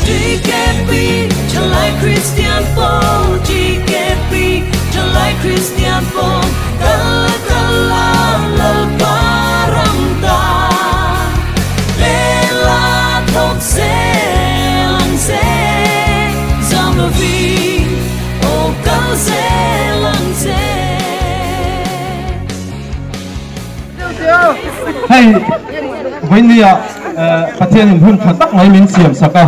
GKP Thalai Kristian Pawl GKP Thalai Kristian Pawl Kal la kal la Lalpa ram tan Pen la thawk zel ang che Zam lovin aw kal zel ang che. Hei vawinia Pathianin hun tha tak mai min siam sak a,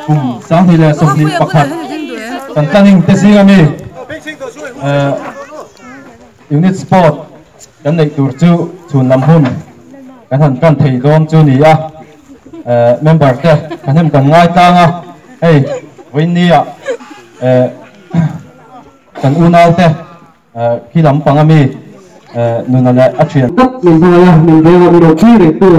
kum 2021 kan tlaning te zinga mi unit sport kan neih tur chu chhun lam hun kan han tan thei dawn chu ni a, member te kan hem kan ngai tlang a, hei vawinia kan unaute Khi lam panga mi nuna leh a thian. Tak min hmangaih a, min veng a, min awh pui reng tu.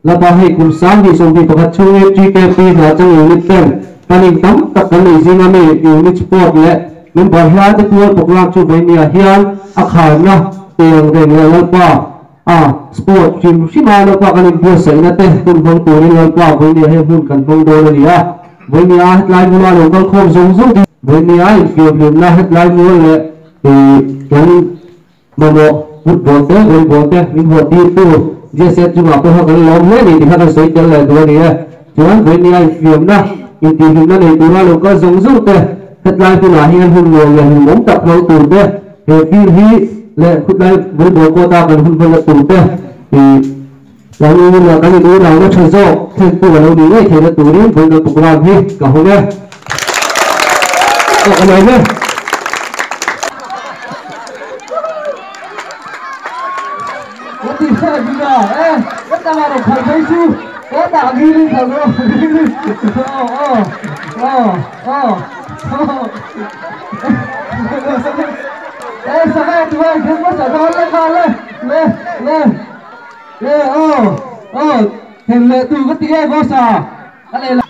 Lapa hei kum 2021 chhungin GKP hna chang unit ten planning tam tak kan nei zinga mi unit support leh member hlai te pual program chu vawinia hian a kharna tiang reng leh Lalpa a sport hrim hrim a Lalpa kan inbuatsaihna te hun hmang turin Lalpa vawinia he hmun kan hmang dawn a ni a. Vawinia hetlai hmuna lo kal khawm zawng zawng te vawinia infiamhlimna hetlai mual leh kan mamawh football te volleyball te min hawh tirtu JSF chungah pawha kan lawm hle a ni tih kha kan sawi tel leh duh a ni e. Chuan vawinia infiamna intihhlimna nei tura lo kal zawng zawng te hetlai hunah hian hun nuam leh hlimawm tak hmang tur te he field hi leh khutlai volleyball court a kan hun hmanna tur te Kan u leh kan in unau na tha zawk thlentu a lo nih ngei theihna turin vawiin program hi ka hawng e. Aw ka lawm e. Ka ti hreh bik a, e ka tangah rawh khalh phei chu ka tah ngilin khalh rawh ngilin aw aw aw aw e sangha tuai khen hmasa dawn le nghal le le le. Le aw aw then leh tu ka ti e boss a ka leh la.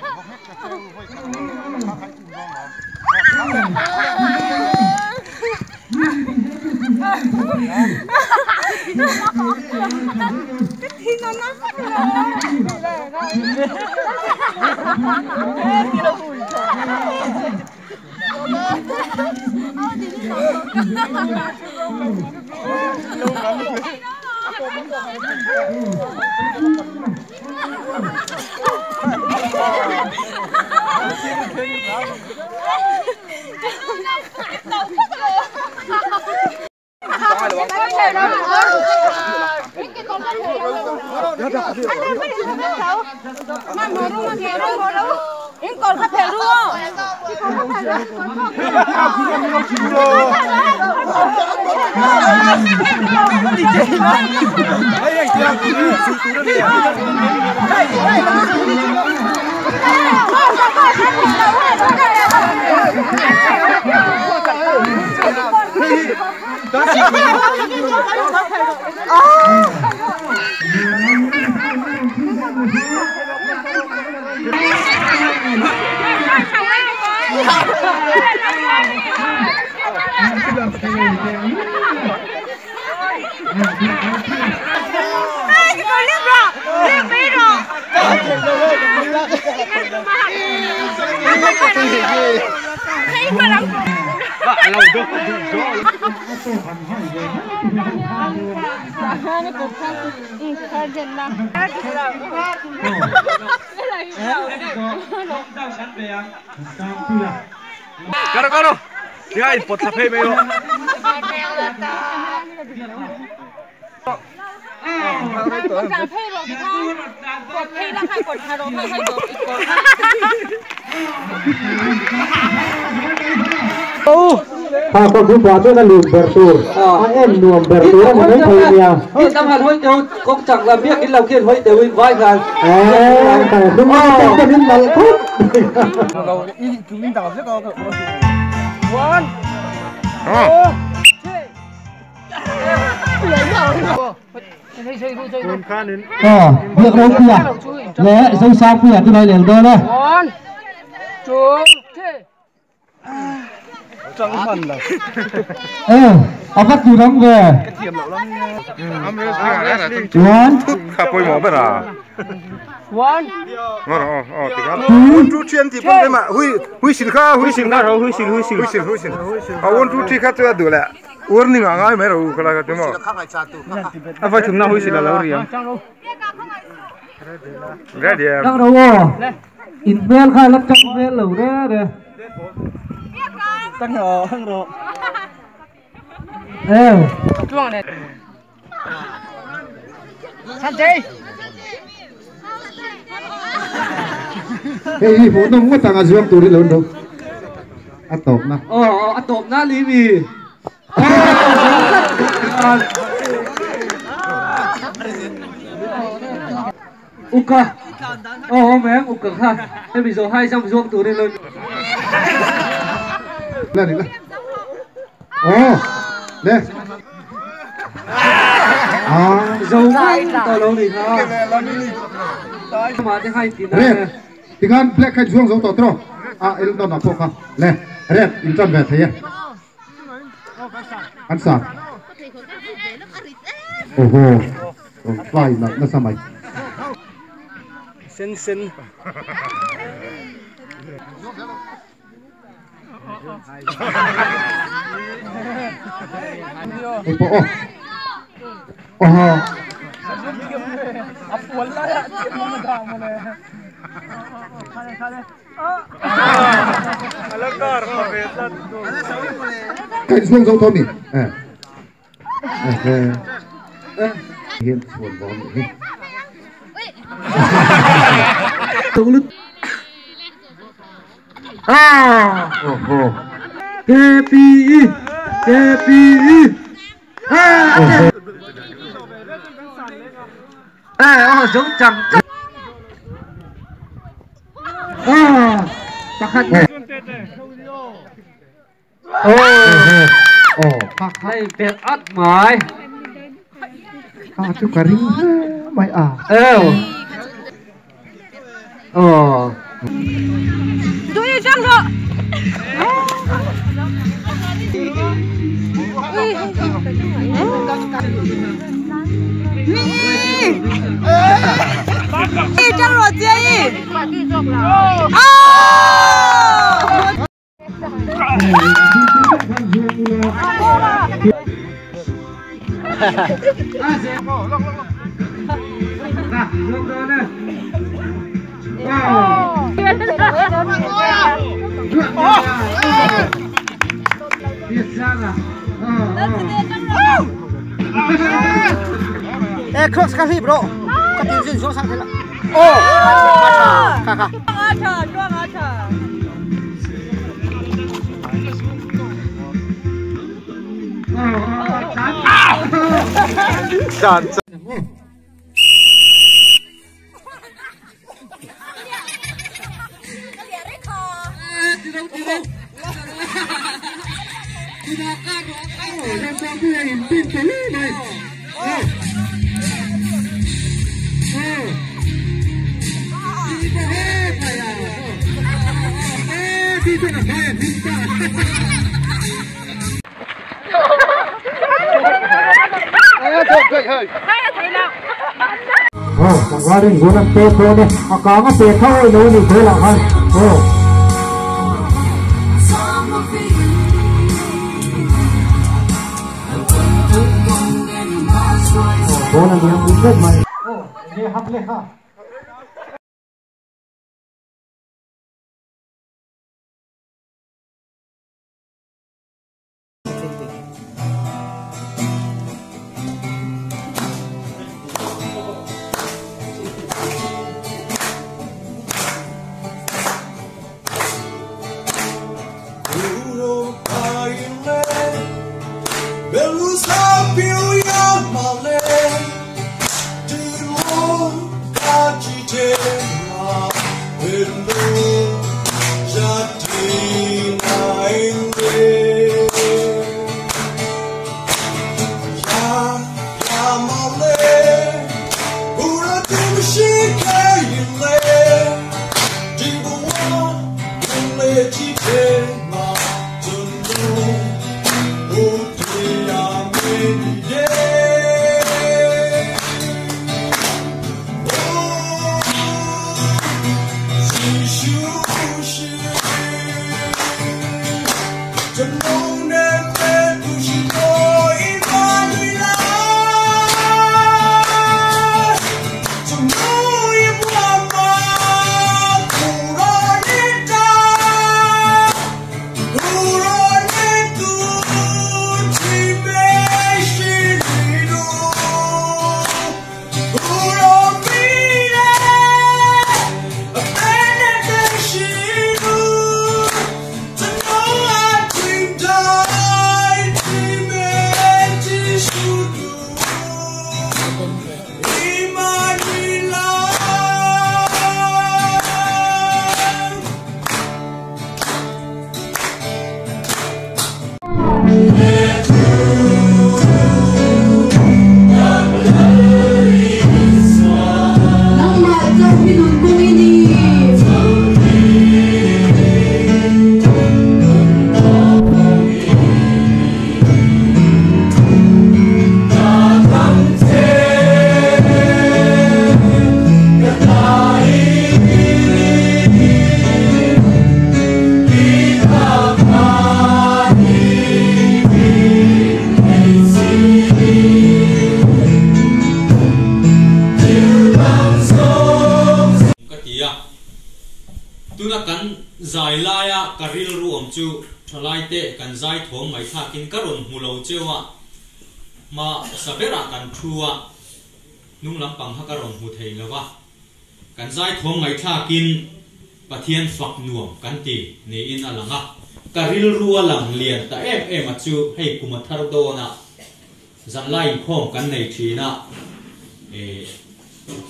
Karo karo. Dia import sa pay mayo. Kha ka group ah chuan a lun ber tur a en nuam ber tur a ni mai thei nia. Hi tam han hawi teu kawng chak la biak in lo khian hawi teu in vai khan. Eee ka hnung lai te chuan in nalh khawp. Aw biak ropuia leh Zosangpuia te lai lel dawn e. Apa kurang về. One. One. One two three thì bấm mà hui hui xin kha hui xin kha rồi hui xin hui xin hui xin hui xin. À one two three kha chưa đủ lẹ. Warning à ngay mấy rồi cái này cái mà. À phải chúng na hui xin là lâu rồi. Ready. Đang đâu rồi? In bel khai lắc trong bel lâu đó rồi. Tăng rồi, tăng rồi. Ê. Chuông này. Sanjay. Hey, phụ nông mất thằng dương tôi đi lớn đâu. Ăn tộp nè. Ăn tộp nè lý vì. Uka. Mẹ uka ha. Thế bây giờ hai trăm dương tôi đi lên. Lên đi lên. Đây. À, dầu to lâu đi ha. Mà thế hay thì này. Thì ngan black hay dương dấu to tro. À, em đó là phô kha. Nè, red in chân về thấy à. Ăn sao? Ồ, fly là nó sao mày? Xin xin. Ồ. Cái xuống dấu thôi mình. Hiện chuồn bò nữa. À. KPI KPI. À. À, giống chẳng. À, chắc hẳn. Ồ, hay việc ắt mỏi. À, chú cả ring mày à. Ồ. Tôi chẳng rồi. Đi chẳng rồi chị. Ê, cross khá bro. Cái tiêu chuẩn xuống sang thế là. Ô, kha kha. Chán. Warin gunan pepo ne akanga pekha oi lo ni thela han oh bona ni am mai oh ye hak le ha. Di Tuna kan zai laia ka rilru awm chu thalaite kan zai thawm ngaihthlakin ka rawn hmu lo cheu a, hma sa berah kan thu a, hnung lampang kha ka rawn hmu thei lo va. Kan zai thawm ngaihthlakin Pathian fak nuam kan ti niin a lang a, ka rilru a lang lian ta em em a chu hei kum a thar dawn a, Zanlai inkhawm kan nei thin a, eh,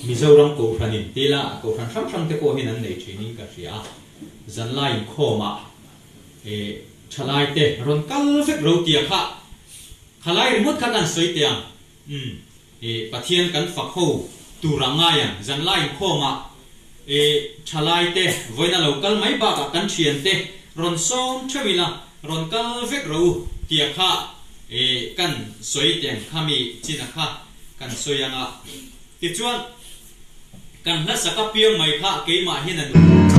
Mizoram Kohhran in tila Kohhran hrang hrang te pawh hian an nei thin in ka hria a, zanlai inkhawm ah, eh, thalai te rawn kal vek ro tia kha, khalai ringawt kha kan sawi teh ang, umm, eh, Pathian kan fak ho tur a ngai ang, zanlai inkhawm ah, eh, thalai te vawiin a lo kal mai bakah kan thian te rawn sawm theuh ila, rawn kal vek ro tia kha, E, kan sawi teng kha mi china kha kan sawi anga. Tichuan, kan hlasak apiang mai kha keimah hian a.